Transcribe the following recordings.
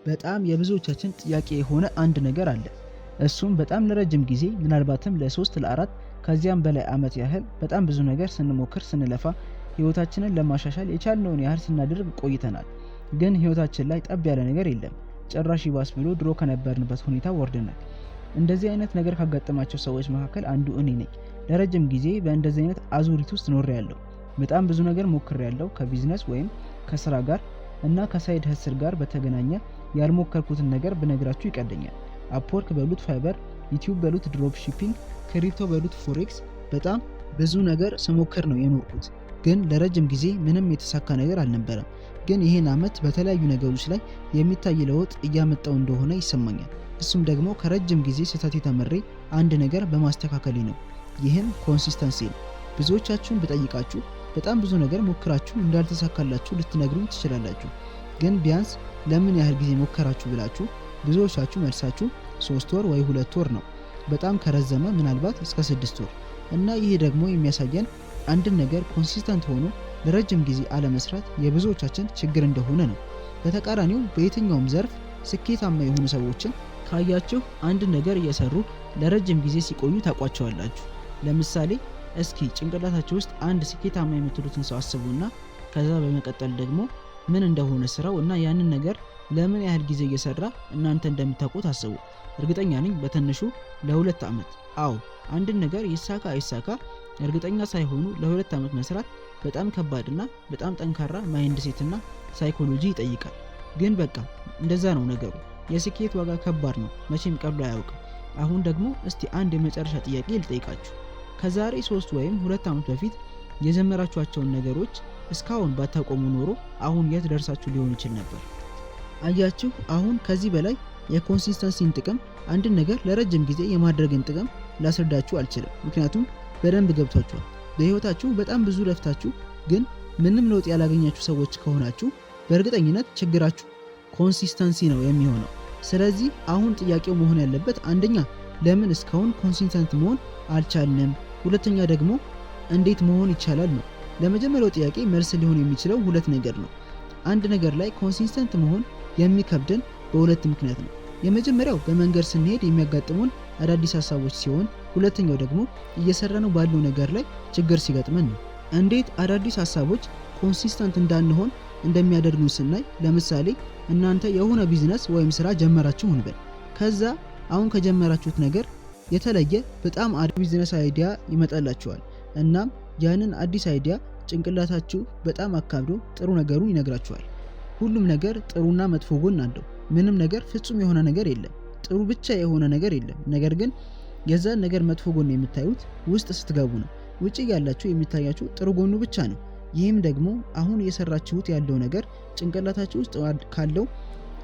በጣም የብዙዎቻችን ጥያቄ የሆነ አንድ ነገር አለ። እሱም በጣም ለረጅም ጊዜ፣ ምናልባትም ለ3፣ ለ4፣ ከዚያም በላይ ዓመት ያህል በጣም ብዙ ነገር ስንሞክር፣ ስንለፋ፣ ህይወታችንን ለማሻሻል የቻልነውን ያህል ስናደርግ ቆይተናል። ግን ህይወታችን ላይ ጠብ ያለ ነገር የለም። ጭራሽ ይባስ ብሎ ድሮ ከነበርንበት ሁኔታ ወርደናል። እንደዚህ አይነት ነገር ካጋጠማቸው ሰዎች መካከል አንዱ እኔ ነኝ። ለረጅም ጊዜ በእንደዚህ አይነት አዙሪት ውስጥ ኖሬያለሁ። በጣም ብዙ ነገር ሞክሬያለሁ። ከቢዝነስ ወይም ከስራ ጋር እና ከ side hustle ጋር በተገናኘ ያልሞከርኩትን ነገር ብነግራችሁ ይቀለኛል። Upwork በሉት Fiverr፣ YouTube በሉት drop shipping፣ crypto በሉት forex፣ በጣም ብዙ ነገር ስሞክር ነው የኖርኩት። ግን ለረጅም ጊዜ ምንም የተሳካ ነገር አልነበረም። ግን ይሄን ዓመት በተለያዩ ነገሮች ላይ የሚታይ ለውጥ እያመጣው እንደሆነ ይሰማኛል። እሱም ደግሞ ከረጅም ጊዜ ስህተቴ ተምሬ አንድ ነገር በማስተካከሌ ነው። ይህም consistency ነው። ብዙዎቻችሁን ብጠይቃችሁ በጣም ብዙ ነገር ሞክራችሁ እንዳልተሳካላችሁ ልትነግሩኝ ትችላላችሁ። ግን ቢያንስ ለምን ያህል ጊዜ ሞከራችሁ ብላችሁ ብዙዎቻችሁ መልሳችሁ 3 ወር ወይ 2 ወር ነው። በጣም ከረዘመ ምናልባት እስከ 6 ወር። እና ይሄ ደግሞ የሚያሳየን አንድን ነገር consistent ሆኖ ለረጅም ጊዜ አለመስራት የብዙዎቻችን ችግር እንደሆነ ነው። በተቃራኒው በየትኛውም ዘርፍ ስኬታማ የሆኑ ሰዎችን ካያችሁ አንድ ነገር እየሰሩ ለረጅም ጊዜ ሲቆዩ ታውቋቸዋላችሁ። ለምሳሌ እስኪ ጭንቅላታችሁ ውስጥ አንድ ስኬታማ የምትሉትን ሰው አስቡና ከዛ በመቀጠል ደግሞ ምን እንደሆነ ስራው እና ያንን ነገር ለምን ያህል ጊዜ እየሰራ እናንተ እንደምታውቁት አስቡ። እርግጠኛ ነኝ በትንሹ ለ2 ዓመት። አዎ፣ አንድን ነገር ይሳካ አይሳካ እርግጠኛ ሳይሆኑ ለ2 ዓመት መስራት በጣም ከባድና በጣም ጠንካራ mindset እና psychology ይጠይቃል። ግን በቃ እንደዛ ነው ነገሩ። የስኬት ዋጋ ከባድ ነው፣ መቼም ቀሎ አያውቅም። አሁን ደግሞ እስቲ አንድ የመጨረሻ ጥያቄ ልጠይቃችሁ። ከዛሬ 3 ወይም 2 ዓመት በፊት የጀመራችኋቸውን ነገሮች እስካሁን ባታቆሙ ኖሮ አሁን የት ደርሳችሁ ሊሆን ይችል ነበር? አያችሁ፣ አሁን ከዚህ በላይ የ consistency ን ጥቅም፣ አንድን ነገር ለረጅም ጊዜ የማድረግን ጥቅም ላስረዳችሁ አልችልም። ምክንያቱም በደንብ ገብቷችኋል። በህይወታችሁ በጣም ብዙ ለፍታችሁ ግን ምንም ለውጥ ያላገኛችሁ ሰዎች ከሆናችሁ በእርግጠኝነት ችግራችሁ consistency ነው የሚሆነው። ስለዚህ አሁን ጥያቄው መሆን ያለበት አንደኛ ለምን እስካሁን consistent መሆን አልቻልንም? ሁለተኛ ደግሞ እንዴት መሆን ይቻላል ነው። ለመጀመሪያው ጥያቄ መልስ ሊሆን የሚችለው ሁለት ነገር ነው። አንድ ነገር ላይ consistent መሆን የሚከብደን በሁለት ምክንያት ነው። የመጀመሪያው በመንገድ ስንሄድ የሚያጋጥሙን አዳዲስ ሀሳቦች ሲሆን፣ ሁለተኛው ደግሞ እየሰራነው ባለው ነገር ላይ ችግር ሲገጥመን ነው። እንዴት አዳዲስ ሀሳቦች consistent እንዳንሆን እንደሚያደርጉን ስናይ፣ ለምሳሌ እናንተ የሆነ ቢዝነስ ወይም ስራ ጀመራችሁ እንበል። ከዛ አሁን ከጀመራችሁት ነገር የተለየ በጣም አሪፍ business idea ይመጣላችኋል። እናም ያንን አዲስ idea ጭንቅላታችሁ በጣም አካብዶ ጥሩ ነገሩን ይነግራችኋል። ሁሉም ነገር ጥሩና መጥፎ ጎን አለው። ምንም ነገር ፍጹም የሆነ ነገር የለም። ጥሩ ብቻ የሆነ ነገር የለም። ነገር ግን የዛን ነገር መጥፎ ጎን የምታዩት ውስጥ ስትገቡ ነው። ውጪ ያላችሁ የሚታያችሁ ጥሩ ጎኑ ብቻ ነው። ይህም ደግሞ አሁን እየሰራችሁት ያለው ነገር ጭንቅላታችሁ ውስጥ ካለው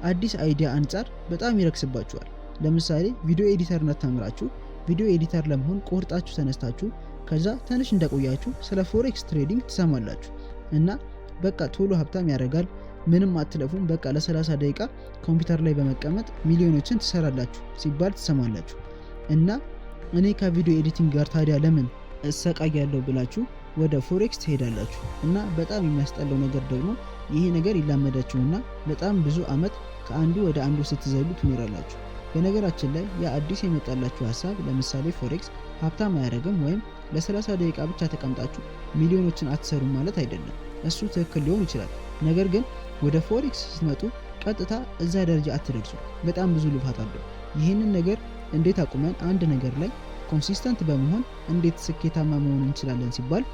አዲስ idea አንጻር በጣም ይረክስባችኋል። ለምሳሌ video editor ነት ተምራችሁ video editor ለመሆን ቆርጣችሁ ተነስታችሁ ከዛ ትንሽ እንደቆያችሁ ስለ forex trading ትሰማላችሁ እና በቃ ቶሎ ሀብታም ያደርጋል፣ ምንም አትለፉም፣ በቃ ለ30 ደቂቃ ኮምፒውተር ላይ በመቀመጥ ሚሊዮኖችን ትሰራላችሁ ሲባል ትሰማላችሁ። እና እኔ ከ video editing ጋር ታዲያ ለምን እሰቃያለሁ ብላችሁ ወደ forex ትሄዳላችሁ። እና በጣም የሚያስጠላው ነገር ደግሞ ይሄ ነገር ይላመዳችሁና በጣም ብዙ አመት ከአንዱ ወደ አንዱ ስትዘሉ ትኖራላችሁ። በነገራችን ላይ ያ አዲስ የመጣላችሁ ሀሳብ፣ ለምሳሌ forex፣ ሀብታም አያደርግም ወይም ለ30 ደቂቃ ብቻ ተቀምጣችሁ ሚሊዮኖችን አትሰሩም ማለት አይደለም። እሱ ትክክል ሊሆን ይችላል። ነገር ግን ወደ forex ስትመጡ ቀጥታ እዛ ደረጃ አትደርሱ። በጣም ብዙ ልፋት አለው። ይህንን ነገር እንዴት አቁመን አንድ ነገር ላይ consistent በመሆን እንዴት ስኬታማ መሆን እንችላለን ሲባል፣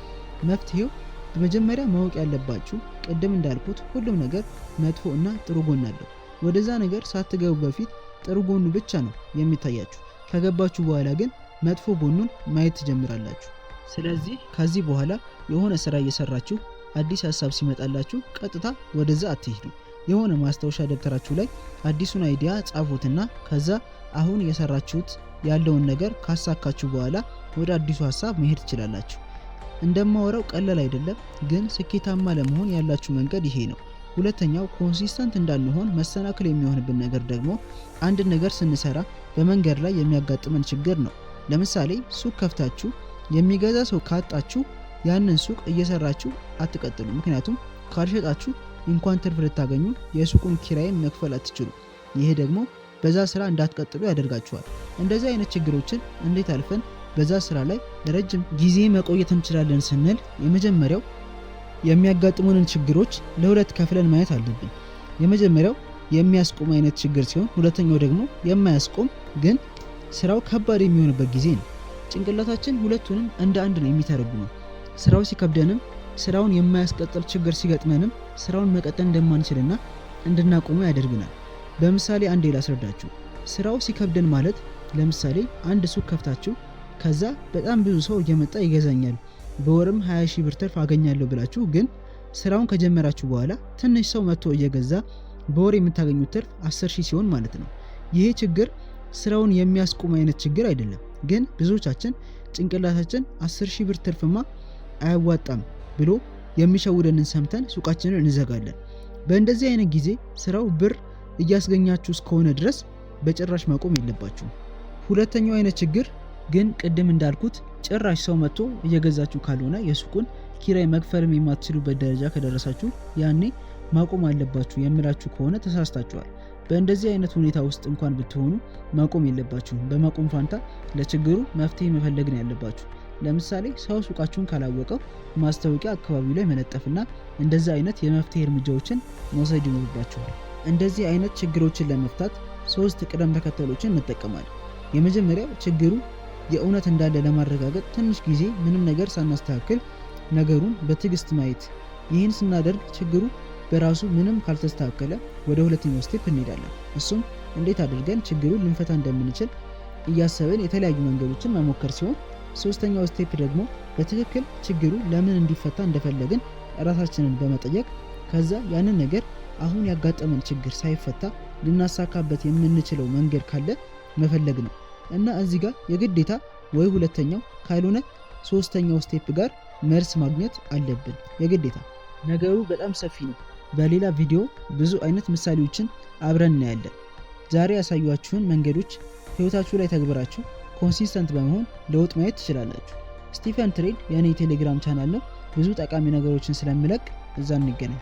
መፍትሄው በመጀመሪያ ማወቅ ያለባችሁ ቅድም እንዳልኩት ሁሉም ነገር መጥፎ እና ጥሩ ጎን አለው። ወደዛ ነገር ሳትገቡ በፊት ጥሩ ጎኑ ብቻ ነው የሚታያችሁ። ከገባችሁ በኋላ ግን መጥፎ ጎኑን ማየት ትጀምራላችሁ። ስለዚህ ከዚህ በኋላ የሆነ ስራ እየሰራችሁ አዲስ ሀሳብ ሲመጣላችሁ ቀጥታ ወደዛ አትሂዱ። የሆነ ማስታወሻ ደብተራችሁ ላይ አዲሱን idea ጻፉትና ከዛ አሁን እየሰራችሁት ያለውን ነገር ካሳካችሁ በኋላ ወደ አዲሱ ሀሳብ መሄድ ትችላላችሁ። እንደማወራው ቀላል አይደለም፣ ግን ስኬታማ ለመሆን ያላችሁ መንገድ ይሄ ነው። ሁለተኛው consistent እንዳንሆን መሰናክል የሚሆንብን ነገር ደግሞ አንድ ነገር ስንሰራ በመንገድ ላይ የሚያጋጥመን ችግር ነው። ለምሳሌ ሱቅ ከፍታችሁ የሚገዛ ሰው ካጣችሁ ያንን ሱቅ እየሰራችሁ አትቀጥሉ። ምክንያቱም ካልሸጣችሁ እንኳን ትርፍ ልታገኙ የሱቁን ኪራይም መክፈል አትችሉ። ይሄ ደግሞ በዛ ስራ እንዳትቀጥሉ ያደርጋችኋል። እንደዚህ አይነት ችግሮችን እንዴት አልፈን በዛ ስራ ላይ ለረጅም ጊዜ መቆየት እንችላለን ስንል የመጀመሪያው የሚያጋጥሙንን ችግሮች ለሁለት ከፍለን ማየት አለብን። የመጀመሪያው የሚያስቆም አይነት ችግር ሲሆን፣ ሁለተኛው ደግሞ የማያስቆም ግን ስራው ከባድ የሚሆንበት ጊዜ ነው። ጭንቅላታችን ሁለቱንም እንደ አንድ ነው የሚተረጉመው። ስራው ሲከብደንም፣ ስራውን የማያስቀጥል ችግር ሲገጥመንም ስራውን መቀጠል እንደማንችልና እንድናቆመው ያደርግናል። በምሳሌ አንዴ ላስረዳችሁ። ስራው ሲከብደን ማለት ለምሳሌ አንድ ሱቅ ከፍታችሁ ከዛ በጣም ብዙ ሰው እየመጣ ይገዛኛል፣ በወርም 20 ሺህ ብር ትርፍ አገኛለሁ ብላችሁ ግን ስራውን ከጀመራችሁ በኋላ ትንሽ ሰው መጥቶ እየገዛ በወር የምታገኙት ትርፍ 10 ሺህ ሲሆን ማለት ነው። ይሄ ችግር ስራውን የሚያስቆም አይነት ችግር አይደለም። ግን ብዙዎቻችን ጭንቅላታችን 10 ሺህ ብር ትርፍማ አያዋጣም ብሎ የሚሸውደንን ሰምተን ሱቃችንን እንዘጋለን። በእንደዚህ አይነት ጊዜ ስራው ብር እያስገኛችሁ እስከሆነ ድረስ በጭራሽ ማቆም የለባችሁም። ሁለተኛው አይነት ችግር ግን ቅድም እንዳልኩት ጭራሽ ሰው መጥቶ እየገዛችሁ ካልሆነ የሱቁን ኪራይ መክፈልም የማትችሉበት ደረጃ ከደረሳችሁ ያኔ ማቆም አለባችሁ የምላችሁ ከሆነ ተሳስታችኋል። በእንደዚህ አይነት ሁኔታ ውስጥ እንኳን ብትሆኑ ማቆም የለባችሁም። በማቆም ፋንታ ለችግሩ መፍትሄ መፈለግ ነው ያለባችሁ። ለምሳሌ ሰው ሱቃችሁን ካላወቀው ማስታወቂያ አካባቢው ላይ መለጠፍና እንደዚህ አይነት የመፍትሄ እርምጃዎችን መውሰድ ይኖርባችኋል። እንደዚህ አይነት ችግሮችን ለመፍታት ሶስት ቅደም ተከተሎችን እንጠቀማለን። የመጀመሪያው ችግሩ የእውነት እንዳለ ለማረጋገጥ ትንሽ ጊዜ ምንም ነገር ሳናስተካክል ነገሩን በትዕግስት ማየት። ይህን ስናደርግ ችግሩ በራሱ ምንም ካልተስተካከለ ወደ ሁለተኛው step እንሄዳለን። እሱም እንዴት አድርገን ችግሩን ልንፈታ እንደምንችል እያሰብን የተለያዩ መንገዶችን መሞከር ሲሆን፣ ሶስተኛው step ደግሞ በትክክል ችግሩ ለምን እንዲፈታ እንደፈለግን ራሳችንን በመጠየቅ ከዛ ያንን ነገር አሁን ያጋጠመን ችግር ሳይፈታ ልናሳካበት የምንችለው መንገድ ካለ መፈለግ ነው። እና እዚህ ጋር የግዴታ ወይ ሁለተኛው ካልሆነ ሶስተኛው step ጋር መልስ ማግኘት አለብን የግዴታ። ነገሩ በጣም ሰፊ ነው። በሌላ ቪዲዮ ብዙ አይነት ምሳሌዎችን አብረን እናያለን። ዛሬ ያሳየኋችሁን መንገዶች ህይወታችሁ ላይ ተግብራችሁ consistent በመሆን ለውጥ ማየት ትችላላችሁ። ስቲፈን ትሬድ የእኔ የቴሌግራም ቻናል ነው። ብዙ ጠቃሚ ነገሮችን ስለምለቅ እዛ እንገናኝ።